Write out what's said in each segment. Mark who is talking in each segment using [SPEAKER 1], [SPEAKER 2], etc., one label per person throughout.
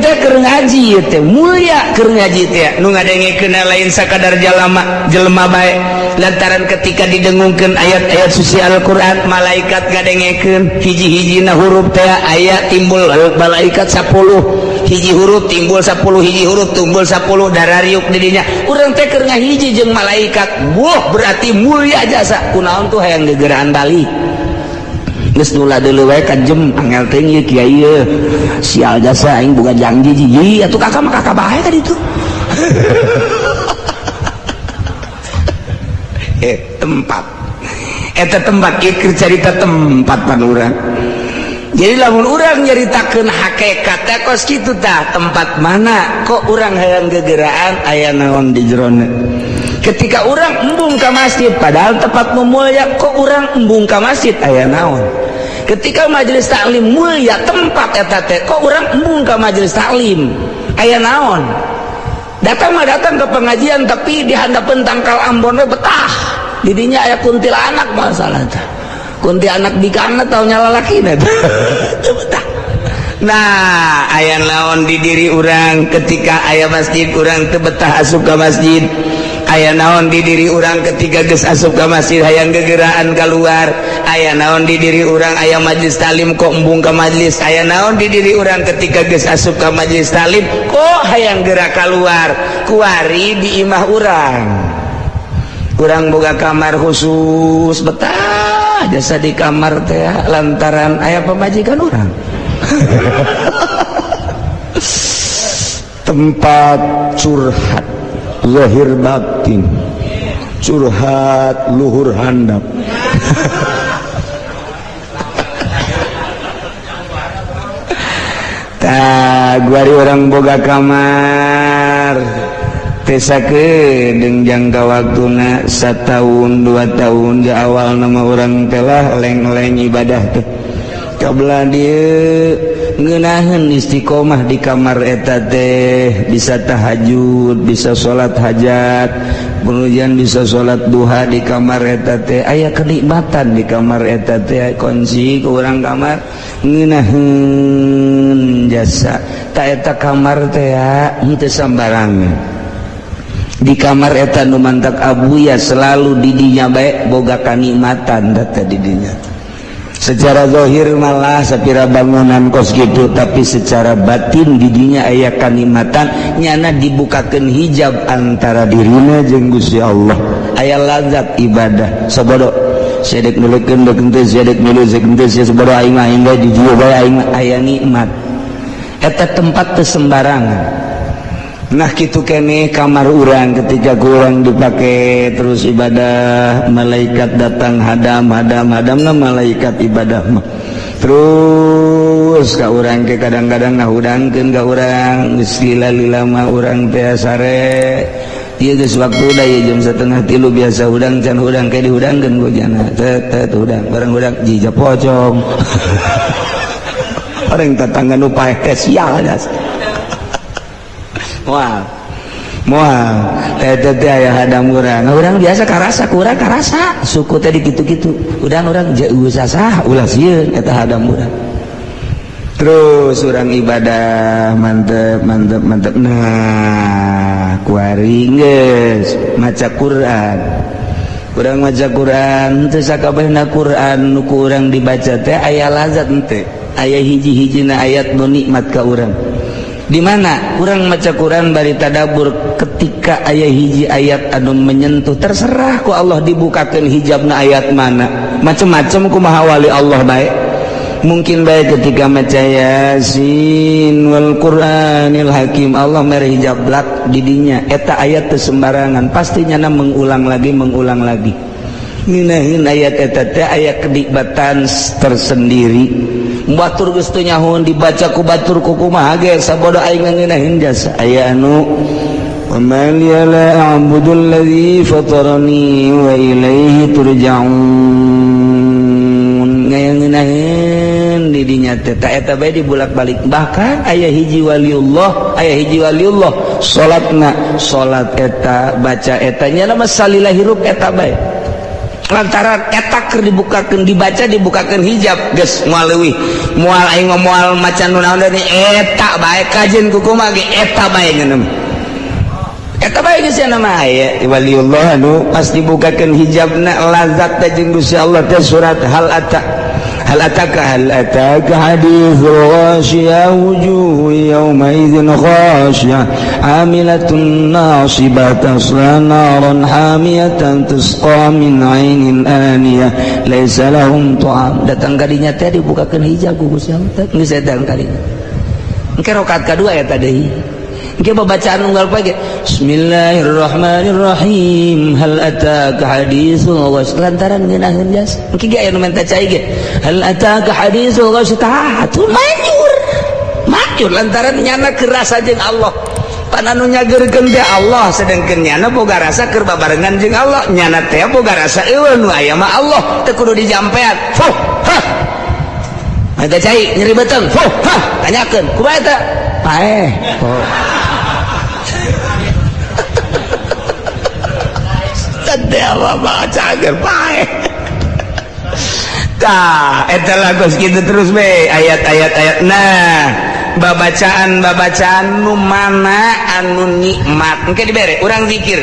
[SPEAKER 1] teh keur ngaji ieu teh mulia, keur ngaji teh nu ngadengekeun lain sakadar jalama jelema bae, lantaran ketika didengungkeun ayat-ayat suci Al-Qur'an, malaikat ngadengekeun. Hiji-hijina huruf teh aya timbul malaikat 10, hiji huruf timbul 10, hiji huruf timbul 10, darariuk di dinya. Urang teh keur ngahiji jeung malaikat. Wah, berarti mulia jasa. Kunaon tuh hayang gegeraan balik? Geus nula deuleu wae ka jem, angel teh ieu kiai ieu. Sial jasa, aing boga janji jiji atuh, kakak mah kakak bae ka ditu. Tempat eta, tempat ieu keur carita tempat pan urang. Jadi lamun urang nyaritakeun hakikat teh kos kitu tah. Tempat mana kok urang hayang gegeraan, aya naon di jerona? Ketika urang embung ka masjid, padahal tempat mulia, kok urang embung ka masjid, aya naon? Ketika majelis taklim mulia tempat eta teh, kok urang embung ka majelis taklim, aya naon? Datang mah datang ke pengajian, tapi di handapeun tangkal ambon we betah. Didinya aya kuntilanak, masalah teh kuntilanak bikangna tau nyala lalakina teu betah. Nah, aya naon di diri urang ketika aya masjid urang teu betah asup ka masjid? Aya naon di diri urang ketika geus asup ka masjid hayang gegeraan keluar? Aya naon di diri urang, aya majlis taklim kok embung ka majlis? Aya naon di diri urang ketika geus asup ka majlis taklim kok hayang gerak keluar? Kuari di imah urang, urang boga kamar khusus, betah jasa di kamar teh lantaran aya pamajikan urang. Tempat curhat zahir batin, curhat luhur handap. Tah, guari urang boga kamar tesa kedeng jangka waktuna setahun 2 tahun. Di awal nama urang telah leng-leng ibadah teh kabla dia ngeunaheun istiqomah di kamar eta teh, bisa tahajud, bisa salat hajat, kemudian bisa salat duha di kamar eta teh. Aya kenikmatan di kamar eta teh. Kunci ke urang kamar ngeunaheun jasa. Tak, eta kamar teh henteu sambarangan. Di kamar eta nu mantak abuya selalu didinya bae boga kanikmatan data didinya. Secara zahir malah sapira bangunan kos gitu, tapi secara batin didinya aya kanikmatan. Nyana dibukakan hijab antara dirina jeung Gusti Allah, aya lazat ibadah. Sabodo sedek nulukeun deuk henteu, sedek nulu sedek henteu, sabodo aing mah, aing di dieu bae aing mah aya nikmat. Eta tempat teu sembarangan. Nah, gitu kene kamar urang ketika kurang dipakai terus ibadah, malaikat datang hadam hadam hadam. Nah, malaikat ibadah mah terus ka urang ke kadang-kadang ngahudangkeun ka urang. Geus lila-lila mah urang teh sare. Ieu geus waktu da ieu jam 2.30, biasa hudang can hudang, kayak dihudangkeun ku jana tet tet hudang bareng hudang jija pocong. Orang tetangga nu paeh teh sial jas. Moal moal teh teh aya hadam urang. Urang biasa karasa, kurang karasa suku teh dikitu-kitu udang urang jauh sasah ulah sieun eta hadam urang. Terus urang ibadah mantep mantep mantep. Nah, kuari geus maca Quran, urang maca Quran teu sakabehna Quran nu ku urang dibaca teh aya lazat henteu. Aya hiji-hijina ayat nu nikmat ka urang. Di mana urang maca Quran bari tadabur, ketika aya hiji ayat anu menyentuh, terserah ku Allah dibukakan hijabna ayat mana, macem-macem kumaha wali Allah baik. Mungkin baik ketika maca Yasin wal Qur'anil Hakim, Allah mere hijab blak didinya. Eta ayat teu sembarangan, pastinya mengulang lagi, mengulang lagi. Ngeunaheun ayat eta teh aya kenikmatan tersendiri. Batur geus teu nyahoun dibaca ku batur ku kumaha ge, sabodo aing ngeunaheun jasa. Aya anu wa ma liya la a'budu alladzi fatarani wa ilaihi turja'un, ngeunaheun di dinya teh. Ta eta bae dibulak-balik. Bahkan aya hiji waliullah, aya hiji waliullah salatna, salat eta baca eta nya nama salila hirup eta bae. Lantaran eta keur dibukakeun, dibaca, dibukakeun hijab, geus moal leuwih, moal aing moal macan nu naon deui, eta bae kajeun ku kumaha ge eta bae ngeuneuh, eta bae geus nama aya waliullah anu pas dibukakeun hijabna lazat teh jeung Gusti Allah teh. Surat hal ata, hal ataka, hal ataka haditsul ghasyiyah, wujuh yawma idzin khasyah, amilatun nasibah, tasla naran hamiyatan, tusqa min ainin aniyah, laisa lahum ta'am. Datang kadinya teh dibukakeun hijab ku Gusti Allah teh, geus datang kadinya. Engke rakaat kadua eta deui, engke babacaan unggal pagi, Bismillahirrahmanirrahim, hal ataka haditsul ghasy, lantaran ngeunaheun jas. Engke ge aya nu menta cai ge, hal ataka haditsul ghasy, tah atuh manjur manjur, lantaran nyana kerasa jeung Allah. Pan anu nyageurkeun teh Allah, sedangkeun nyana boga rasa keur babarengan jeung Allah. Nyana teh boga rasa eueuh nu aya mah Allah, teu kudu dijampean. Fuh hah, menta cai nyeri beuteung, fuh hah, tanyakeun kumaha eta paeh. Oh. Cager paeh. Tah eta lagu gitu terus be ayat-ayat ayat. Nah, babacaan babacaan nu mana anu nikmat engke dibere urang zikir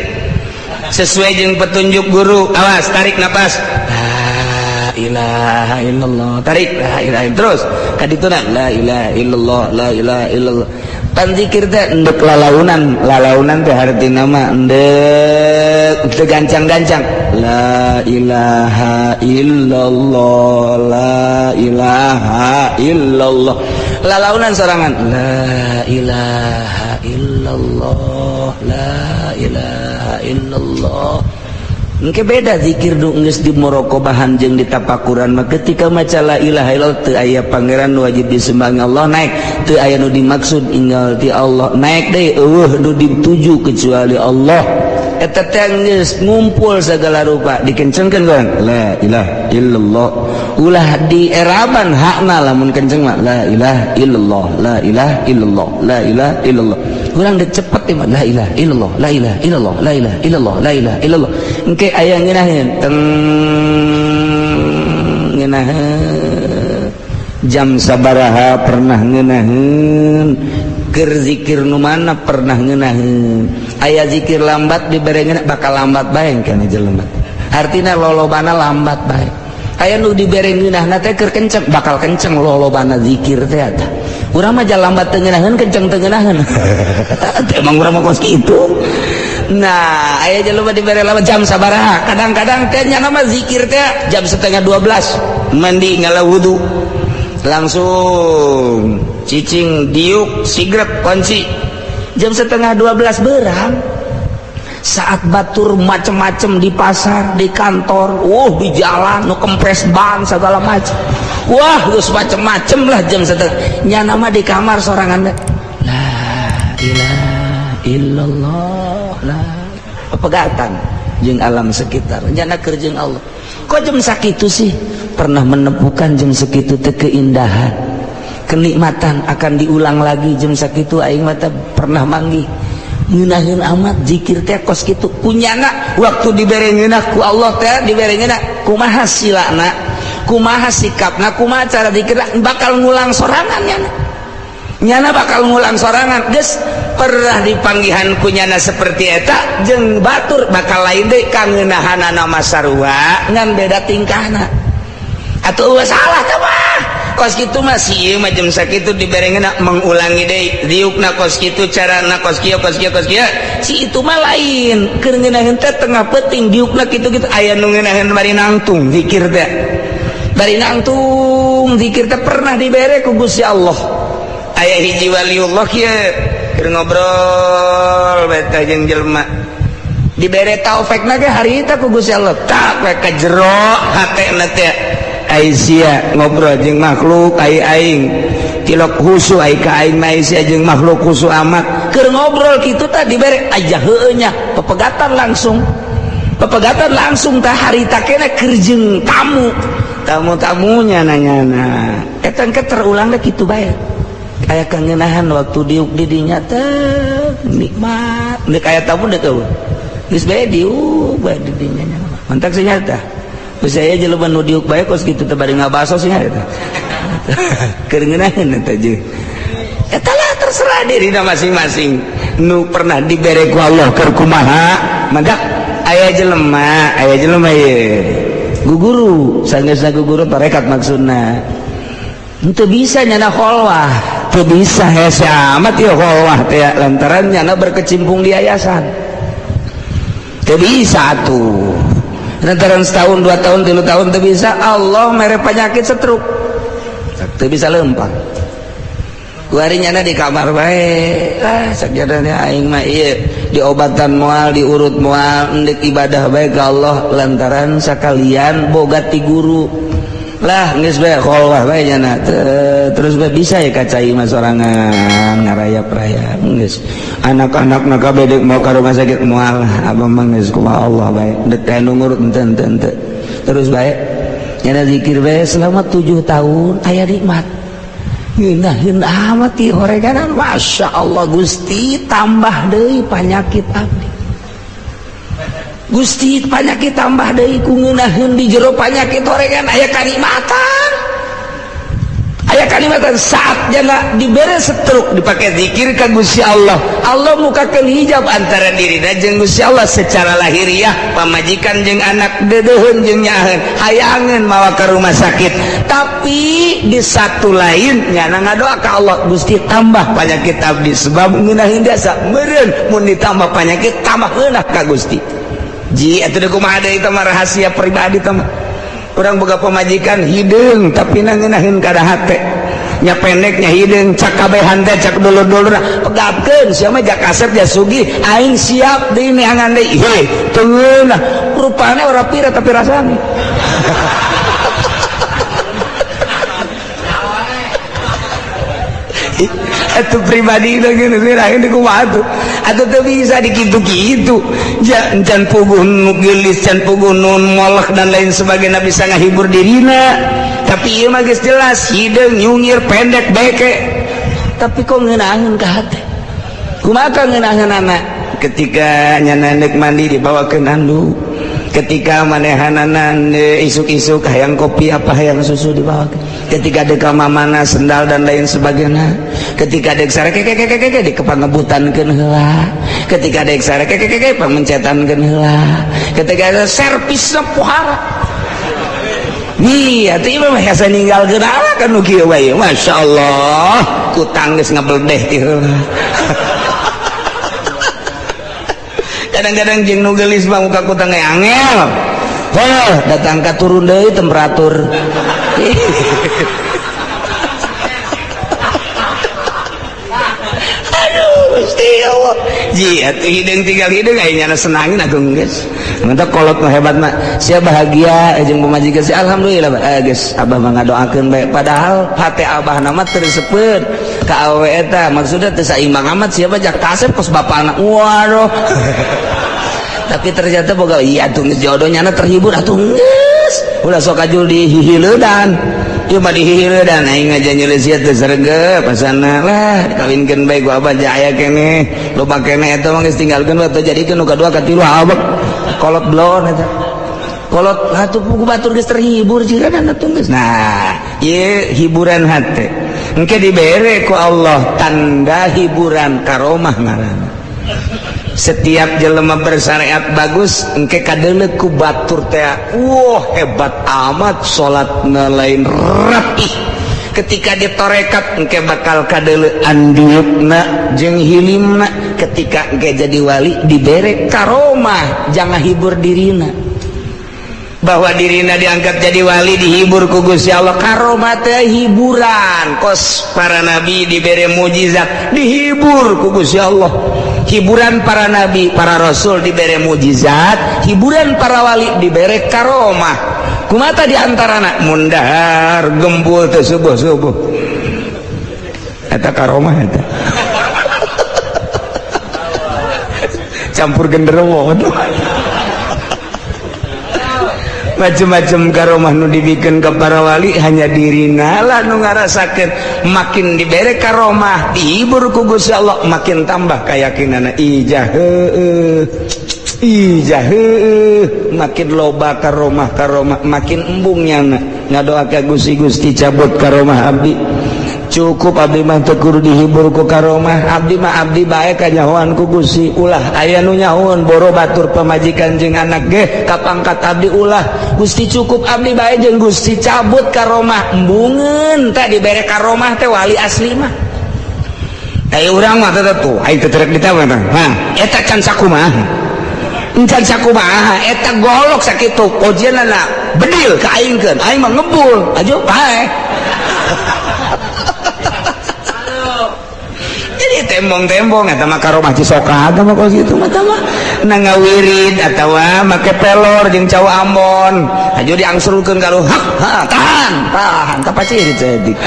[SPEAKER 1] sesuai jeung petunjuk guru. Awas, tarik napas, la ilaha illallah, tarik, la ilaha, terus kadituna la ilaha illallah, la ilaha illallah. Pan zikir teh endek lalaunan, lalaunan teh hartina mah endek teu gancang-gancang, la ilaha illallah, la ilaha illallah, lalaunan sorangan, la ilaha illallah, la ilaha illallah. Engke beda zikir nu geus di muraqabahan jeung di tapakuran mah. Ketika maca la ilaha illallah, teu aya pangeran wajib disembah Allah, naik, teu aya nu dimaksud inggal ti Allah, naik deui, eueuh nu dituju kecuali Allah. Eta teh geus ngumpul segala rupa, dikencengkeun kan la ilaha illallah, ulah dieraban hakna. Lamun kenceng mah la ilaha illallah, la ilaha illallah, la ilaha illallah. Urang deuk cepet teh mah la ilaha illallah, la ilaha illallah, la ilaha illallah, la ilaha illallah. Engke aya ngeunaheun teng ngeunaheun jam sabaraha, pernah ngeunaheun keur zikir nu mana, pernah ngeunaheun aya zikir lambat dibere ngeunah, bakal lambat bae kana jelema, artina lolobana lambat bae. Aya nu dibere ngeunahna teh keur kenceng, bakal kenceng lolobana zikir teh. Eta urang mah lambat teu ngeunaheun, kenceng teu ngeunaheun. Emang urang mah kos kitu. Nah, aya jelema dibere lambat jam sabaraha, kadang-kadang teh nya mah zikir teh jam 11.30, mandi, ngala wudu, langsung cicing, diuk sigrep kunci, jam 11.30 berang, saat batur macem-macem di pasar, di kantor, di jalan, nu kempes ban segala macem, wah, geus macem-macem lah. Jam setengah nyana mah di kamar sorangan, la ilaha illallah, la pegatan jeung alam sekitar, nyana keur jeung Allah. Kok jam sakitu sih pernah menemukan jam segitu teh keindahan, kenikmatan akan diulang lagi jam sakitu? Aing mah pernah manggih ngeunaheun amat zikir teh kos kitu kunyana. Waktu dibere ngeunah ku Allah teh, dibere ngeunah, kumaha silana, kumaha sikapna, kumaha cara zikir, bakal ngulang sorangan nyana, nyana bakal ngulang sorangan. Geus pernah dipanggihan kunyana seperti eta jeung batur bakal lain deui kangeunahanana mah, sarua ngan beda tingkahna. Atuh salah teh mah kos kitu mah, si ieu mah jam sakitu dibere ngeunah mengulangi deui diukna kos kitu, carana kos kieu, kos kieu, kos kieu. Si itu mah lain, keur ngeunaheun teh tengah peuting diukna kitu-kitu. Aya nu ngeunaheun bari nangtung zikir teh, bari nangtung zikir teh pernah dibere ku Gusti Allah. Aya hiji waliullah kieu keur ngobrol beta jeung jelema, dibere taufik ge harita ku Gusti Allah, tak we ka jero hatena teh, ai sia ngobrol jeung makhluk, ai aing tilok khusu, ai ka aing mah sia jeung makhluk khusu amat. Keur ngobrol kitu tah dibere aja heueuh nya, pepegatan langsung, pepegatan langsung tah harita kena keur jeung tamu, tamu-tamunya nanya. Nah, eta engke terulang deh kitu bae, aya kangenahan waktu diuk di dinya teh nikmat. Deuk aya tamu deuk eueuh, geus bae diuk bae di dinya. Mantak senyata. Saya jelema nu diuk bae kos kitu teh bari ngabaso sih eta. Keur ngeunaheun eta jeung. Eta lah terserah dirina masing-masing. Nu pernah dibere ku Allah keur kumaha, mangga aya jelema ieu. Guguru, sanggeusna guguru tarekat maksudna. Henteu bisa nyana kholwah, teu bisa hese amat ieu kholwah teh lantaran nyana berkecimpung di yayasan. Teu bisa tuh. Lantaran setahun, 2 tahun, 3 tahun teu bisa, Allah mere penyakit stroke. Teu bisa lempang. Kuari nyana di kamar bae. Ah, sakjadana aing mah ieu diobatan moal, diurut moal, endek ibadah bae ka Allah lantaran sakalian boga ti guru. Lah geus bae kholwah bae nyana. Terus bae bisa ya kacai mah sorangan ngarayap-rayap geus. Anak-anak na kabeh mau ka rumah sakit moal, abah mah geus kumaha Allah bae. Dek anu ngurut henteu henteu henteu. Terus bae nyana zikir bae selama 7 tahun aya nikmat. Ngeunaheun amat ieu horeganan, Masya Allah Gusti tambah deui panyakit abdi. Gusti panyakit tambah deui ku ngeunaheun di jero panyakit horegan aya kanikmatan. Aya kanikmatan saat jana dibere stroke dipake zikir ka Gusti Allah. Allah mukakeun hijab antara dirina jeung Gusti Allah secara lahiriah pamajikan jeung anak deudeuheun jeung nyaaheun hayangeun mawa ka rumah sakit. Tapi di satu lain nyana ngadoa ka Allah Gusti tambah panyakit abdi sebab ngeunaheun jasa meureun mun ditambah panyakit tambah ngeunah ka Gusti. Ji atuh kumaha deui eta mah rahasia pribadi teh mah. Urang boga pamajikan hideung tapi na ngeunaheun kada hate. Nya pendeknya hideung cak kabehan teh cak dulur-dulur pegapkeun sia mah jak kasep ja sugih aing siap deui neangan deui. Heuh teu ngeunah rupane ora pira tapi rasane. Itu pribadi itu atau tuh bisa dikitu-kitu can puguh nu geulis can puguh nu molek dan lain sebagainya bisa ngahibur dirina tapi ieu mah geus jelas hideung nyungir pendek beke tapi kok ngeunaheun ka hate kumaha ngeunaheunana ketika nyana neuk mandi dibawa ke nandu ketika manehanana isuk-isuk hayang kopi apa hayang susu dibawa ketika deka mamana sendal dan lain sebagainya ketika dek sare keke di kepangebutankeun heula ketika dek sare keke pamencetankeun heula ketika ada servisna pohara nih atuh ieu mah hese ninggalkeun ala kan nu kieu wae masyaallah kutang geus ngabeldeh ti heula kadang-kadang jeung nu geulis mah muka kutang ge angel heuh datang ka turun deui temperatur. Aduh Gusti Allah ji atuh hideung tinggal hideung aya nyana senangin atuh geus mantap kolot mah hebat mah sia bahagia jeung pamajikan sia alhamdulillah geus abah mah ngadoakeun bae padahal hate abah na mah teu reseupeun ka awewe eta maksudna teu saimbang amat sia mah jak kasep kos bapana waduh. Tapi ternyata boga iya atuh geus jodoh nyana terhibur atuh geus ulah sok kajul dihihileudan ieu mah dihihileudan aing aja nyeuleus sia teu sregep pasana lah dikawinkeun bae ku abah jaya keneh loba keneh eta mah geus tinggalkeun we teu jadikeun nu kadua katilu abek kolot blon eta kolot atuh pugu batur geus terhibur jiran atuh geus. Nah ieu hiburan hate engke dibere ku Allah tanda hiburan karomah ngaranna. Setiap jelema bersyariat bagus engke kadeuleu ku batur teh wah hebat amat salatna lain rapih ketika ditorekat engke bakal kadeuleu andiukna jeung hilimna ketika engke jadi wali dibere karomah jangan hibur dirina bahwa dirina diangkat jadi wali dihibur ku Gusti Allah karomah teh hiburan kos para nabi dibere mujizat dihibur ku Gusti Allah hiburan para nabi para rasul dibere mujizat hiburan para wali dibere karomah kumata diantarana mundahar gembul teh subuh-subuh eta karomah eta campur genderuwo macem-macem karomah nu dibikin ke para wali hanya dirina lah nu ngarasakeun makin dibere karomah dihibur ku Gusti Allah makin tambah keyakinanna ijah heueuh Ih, heueuh, makin loba karomah karomah makin embung nyana ngadoa ka Gusti. Gusti, cabut karomah abdi, cukup. Abdi mah teu kudu dihibur ku karomah, abdi mah abdi bae kanyahoan ku Gusti. Ulah aya nu nyahoan, boro batur pamajikan jeung anak ge kapangkat abdi ulah. Gusti, cukup abdi bae jeung Gusti, cabut karomah. Embungeun teh dibere karomah teh wali asli mah. Ayo, urang mah teh tuh, aing teh terek ditawar. Hah, eta can sakumaha, encan sakumaha eta golok sakitu ojeunana bedil ka aing keun, aing mah ngebul aja bae. Jadi tembong-tembong eta mah karomah Cisoka mah kos kitu mah mah na ngawirid atawa make pelor jeung cau Ambon aja diangsurkeun ka hak ha, tahan tahan kapacirit saeutik.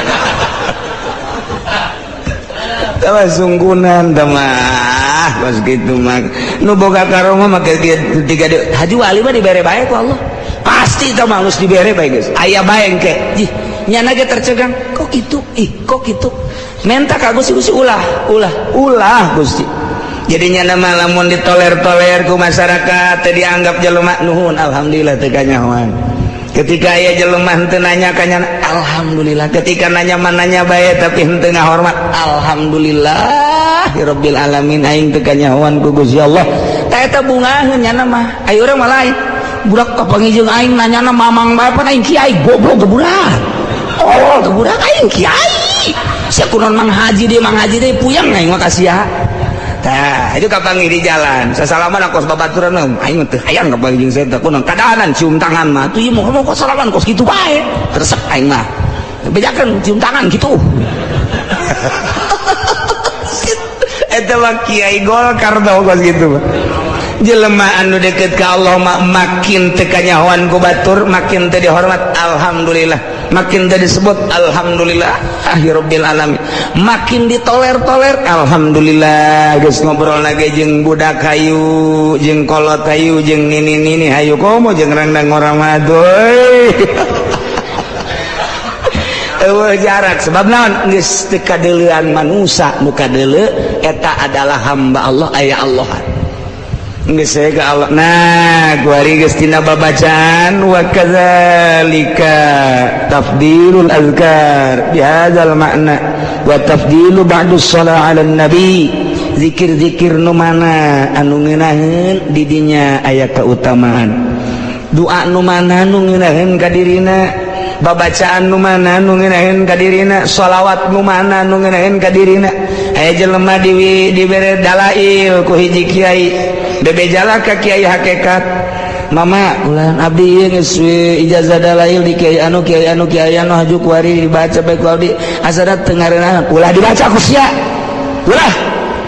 [SPEAKER 1] Tawa sunggunan mah kos kitu mah. Nu boga karomah make tiga haji wali mah dibere bae ku Allah pasti. Tah mah geus dibere bae, geus aya bae engke. Ih, nyana ge tercegang, kok gitu? Ih, kok gitu? Menta ka Gusti, Gusti, ulah, ulah, ulah, Gusti. Jadi nyana mah lamun ditoler-toler ku masyarakat teh dianggap jelema, nuhun, alhamdulillah teu kanyahoan. Ketika aya jelema henteu nanya ka nyana, alhamdulillah. Ketika nanya mah nanya bae tapi henteu ngahormat, alhamdulillah rabbil alamin, aing teu kanyahoan ku Gusti Allah. Tah, eta bungaheun nyana mah. Ayo, urang mah lain, budak kapanggih jeung aing nanyana mamang bae, pan aing kiai, goblok geburak, tolol geburak, aing kiai sia kunaon Mang Haji dia, Mang Haji dia, puyang aing mah ka sia. Tah, itu kapanggih di jalan sasalaman kos babaturan, aing teu hayang kapanggih jeung saya kunaon kadahanan cium tangan mah tuh, ieu mau kos salaman kos kitu bae, resep aing mah bejakeun cium tangan gitu. Eta mah kiai Golkar tau kos gitu mah. Jelema anu deket ka Allah mah makin teu kanyahoan ku batur, makin teu dihormat, alhamdulillah. Makin teu disebut, alhamdulillah rabbil alamin. Makin ditoler-toler, alhamdulillah. Geus ngobrol lagi jeung budak hayu, jeung kolot hayu, jeung nini-nini hayu, komo jeung randang orang madu. Eueuh jarak sebab naon? Geus teu kadeuleuan manusa, nu kadeuleu eta adalah hamba Allah, aya Allah geus ka Allah. Nah, kuari geus tina babacaan wa kadzalika tafdilul azkar bihadzal makna wa tafdilu ba'du shalah 'ala nabi. Zikir-zikir nu mana anu ngeunaheun, di dinya aya keutamaan. Doa nu mana nu ngeunaheun ka dirina, babacaan nu mana nu ngeunaheun ka dirina, sholawat nu mana nu ngeunaheun ka dirina. Aya jelema di dibere dalail ku hiji kiai, bebejala ka kiai hakikat, "Mama, ulah, abdi ieu geus ijazah dalail di kiai anu, kiai anu, kiai anu, haju kuari dibaca bae ku abdi." Asana teu ngareunah. "Ulah dibaca ku sia, ulah."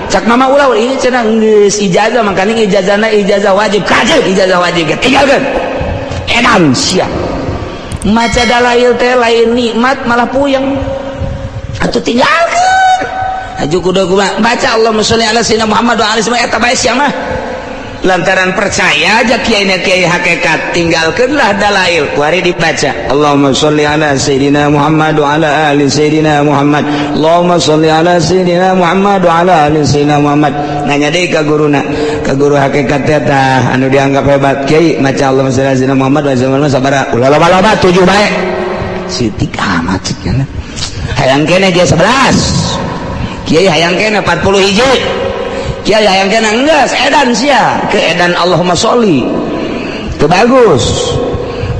[SPEAKER 1] Cak mama, "Ulah, ini cenah geus ijazah, makanya ijazahna ijazah wajib." Kajeun ijazah wajib tinggalkeun, edan sia. Maca dalail teh lain nikmat, malah puyeng atuh, tinggalkeun. Haju kudu kumaha? Baca Allahumma sholli ala sayyidina Muhammad wa alihi, eta bae sia mah. Lantaran percaya aja kiai kiai hakikat, tinggalkanlah dalail, kuari dibaca Allahumma sholli ala sayyidina Muhammad wa ala ali sayyidina Muhammad, Allahumma sholli ala sayyidina Muhammad wa ala ali sayyidina Muhammad. Nanya deui ka guruna, ka guru hakikat eta anu dianggap hebat, "Kiai, maca Allahumma sholli ala sayyidina Muhammad wa ala sabaraha?" "Ulah loba-loba, 7 bae." Sitik amat cik, hayang kene dia 11, kiai, hayang kene 40 hiji, kiai, hayang kene. Enggeus, edan sia ke edan Allahumma sholli itu bagus.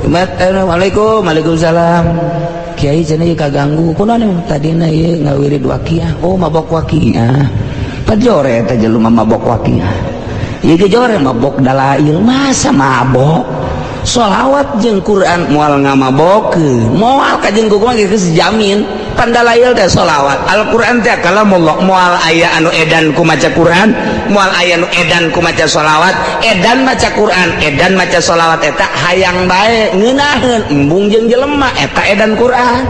[SPEAKER 1] "Assalamualaikum." "Waalaikumsalam, kiai." "Cenah ieu kaganggu." "Kunaon?" "Tadina ieu ngawirid waqiah." "Oh, mabok waqiah." Pajore eta jelema mabok waqiah ieu ge, jore mabok dalail. Masa mabok sholawat jeung Quran? Moal ngamabokeun, moal kajeng kumaha geus jamin. Pandalail teh sholawat, Al-Quran teh kalamullah, moal aya anu edan ku maca Quran, moal aya anu edan ku maca sholawat. Edan maca Quran, edan maca sholawat, eta hayang bae ngeunaheun embung jeung jelema, eta edan Quran.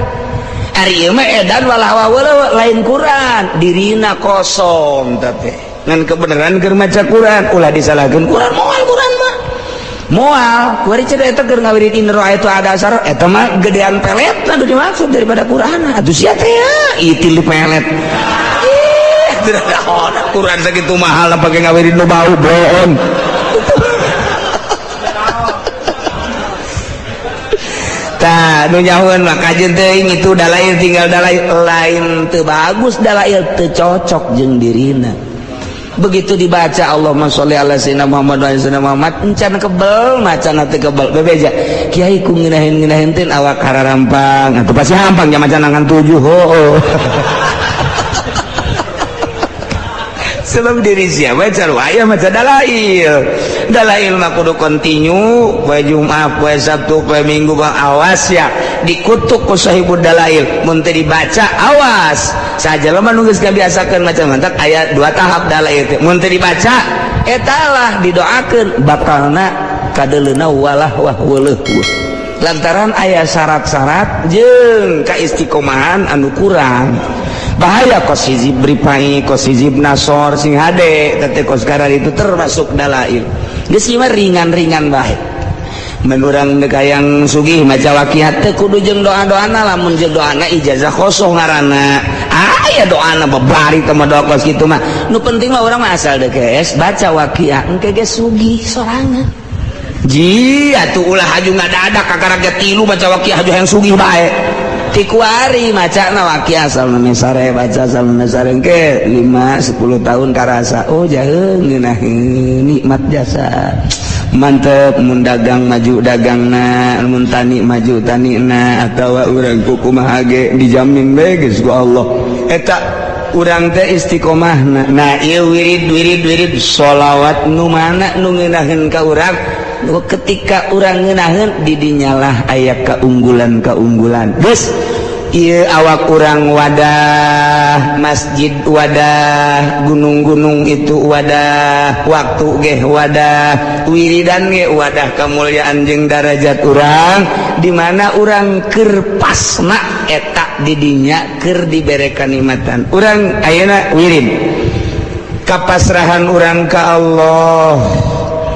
[SPEAKER 1] Ari ieu mah edan walah lain Quran, dirina kosong, tapi ngan kebenaran keur maca Quran. Ulah disalahkeun Quran, moal Quran mah moal. Kuari cenah eta keur ngawirid in itu ada asar, eta mah gedean pelet nu dimaksud daripada Quran. Atuh sia teh ya itil di pelet. Ih, tidak ada Quran segitu mahal pakai ngawirid nu bau bohong. Tah nu nyahueun mah kajeun teuing itu dalail, tinggal dalail. Lain teu bagus dalail, teu cocok jeung dirina. Begitu dibaca Allahumma sholli ala sayyidina Muhammad wa ala sayyidina Muhammad, encan kebel, macana teu kebel. Bebeja kiai ku ngeunaheun-ngeunaheun teh awak hararampang atuh, pasti hampang nya maca ngan tujuh. Oh, sebab diri siapa aya maca dalail. Dalail mah kudu kontinu, poe Jumat, poe Sabtu, poe Minggu. Bang, awas ya, dikutuk ku sahibud dalail mun teu dibaca. Awas saja lemah nu geus kabiasakeun maca. Mantak aya dua tahap dalail teh. Mun teu dibaca, eta lah didoakeun bakalna kadeleuna walah wah weuleuh, lantaran aya syarat-syarat jeung kaistiqomahan anu kurang. Bahaya kos hizib ripai, kos hizib nasor. Sing hade tete, kos karar itu termasuk dalail. Geus mah ringan-ringan bae. Menurang hayang sugih maca waqiat teu kudu jeung doa-doana. Lamun jeung doana, ijazah kosong ngaranna. Aya doana babari teh mah, doa kos kitu mah. Nu penting mah urang mah asal deukes baca waqiah, engke ge sugih sorangan. Ji atuh ulah haju ngadadak, kakara ge tilu maca waqiah haju hayang sugih bae. Tikuari maca na waqiah asal sare, baca asal sare ke 5 10 tahun karasa, oh jaheung, ngeunaheun, nikmat jasa, mantep. Mun dagang maju dagangna, mun tani maju tanina, atawa urang kumaha ge dijamin bae geus ku Allah. Eta urang teh istiqomahna. Nah, ieu wirid wirid wirid sholawat nu mana nu ngeunaheun ka urang? Ketika urang ngeunaheun, didinyalah aya keunggulan-keunggulan. Geus ieu awak urang wadah, masjid wadah, gunung-gunung itu wadah, waktu ge wadah, wiridan ge wadah kemuliaan jeung darajat urang. Di mana urang keur pasna, eta didinya keur dibere kanikmatan. Urang ayeuna wirid kapasrahan urang ka Allah,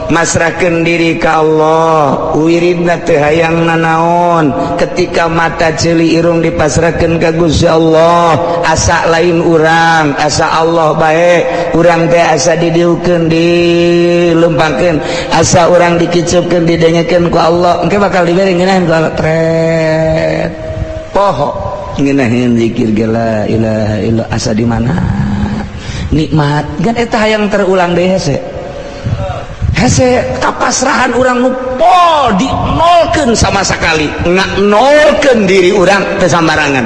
[SPEAKER 1] masrahkeun diri ka Allah, wiridna teu hayang nanaon. Ketika mata, ceuli, irung dipasrahkeun ka Gusti Allah, asa lain urang, asa Allah bae. Urang teh asa didiukeun, dilempangkeun, asa urang dikiceupkeun, didengekeun ku Allah. Engke bakal dibere ngeunaheun ku Allah. Tret poho ngeunaheun zikir ge, la ilaha illa, asa di mana nikmat kan. Eta hayang terulang deui, hese hese kapasrahan urang nu pol, dinolkeun sama sekali, nolkeun diri urang teu sambarangan.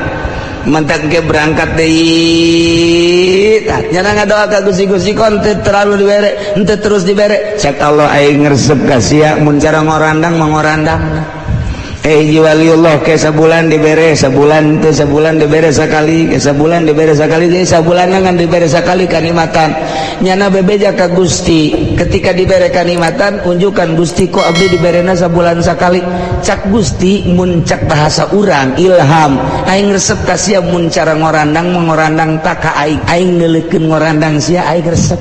[SPEAKER 1] Mentak ge berangkat deui, tah nya ngadoa ka Gusti. Gusti, kon teu terlalu dibere, henteu terus dibere. Cek Allah, aing ngresep ka sia mun cara ngorandang mangorandang. Eh, hiji waliullah ke sabulan dibere, sabulan teu, sabulan dibere sakali, ke sabulan dibere sakali deui, sabulan ngan dibere sakali kanikmatan. Nyana bebeja ka Gusti ketika dibere kanikmatan, unjukan, "Gusti, kok abdi diberena sabulan sakali?" Cak Gusti, mun cak bahasa urang ilham, "Aing resep ka sia mun cara ngorandang mengorandang tak ka aing. Aing neuleukeun ngorandang sia, aing resep.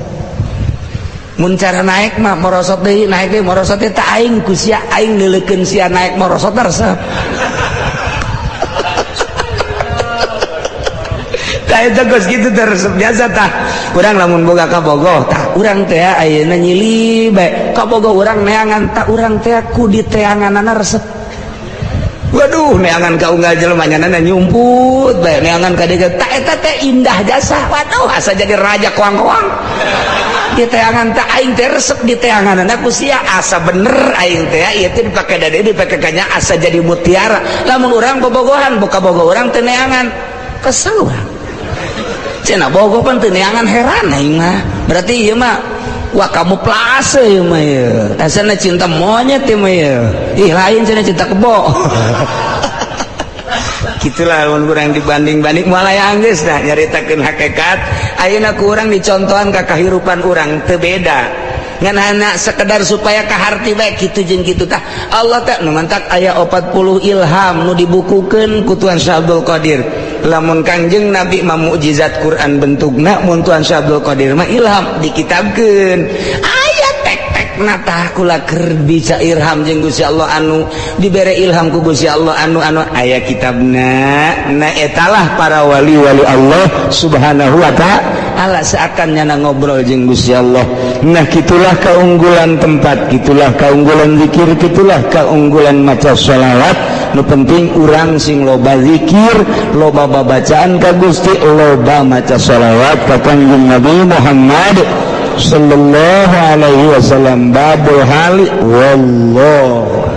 [SPEAKER 1] Mun cara naik mah merosot deui, naik deui, merosot deui, tak aing ku sia, aing neuleukeun sia naik merosot, resep." Tah, eta geus kitu teh resep biasa. Tah, urang lamun boga kabogoh, tah urang teh ayeuna nyili bae kabogoh urang neangan, tah urang teh ku diteanganana resep. Waduh, neangan ka unggal jelema nyana nyumput bae, neangan ka dieu, tah eta teh indah jasa. Waduh, asa jadi raja koang-koang di teangan. Tak aing teh resep di teangan ku sia, asa bener aing teh ieu teh dipake dade, dipake kanya, asa jadi mutiara. Lamun urang bobogohan, boga bogo urang teu neangan, kesel urang. Cenah bogo pan teu neangan, heran aing mah. Berarti ieu mah, wah, kamu plase ieu mah, ieu asana cinta monyet ieu mah ieu. Ih, lain cenah, cinta kebo. Gitulah lamun kurang dibanding-banding mulai anggeus. Dah nyaritakeun hakikat ayeuna ku urang dicontohan ka kahirupan urang teu beda, ngan hanya sekedar supaya kaharti bae kitu jeung kitu. Tah, Allah teh nu mantak aya 40 ilham nu dibukukeun ku Tuhan Syekh Abdul Qadir. Lamun Kangjeng Nabi mah mukjizat Quran bentukna, mun Tuhan Syekh Abdul Qadir mah ilham dikitabkeun, aya tek-tek. Tah, kula keur bisa ilham jeung Gusti Allah, anu dibere ilham ku Gusti Allah, anu anu aya kitabna. Nah, etalah para wali-wali Allah Subhanahu wa ta'ala. Ta'ala, seakan nyana ngobrol jeung Gusti Allah. Nah, gitulah keunggulan tempat, gitulah keunggulan zikir, gitulah keunggulan maca sholawat. Nu penting urang sing loba zikir, loba babacaan ka Gusti, loba maca sholawat ka Kanjeng Nabi Muhammad sallallahu alaihi wasallam. Babul hali, wallahu.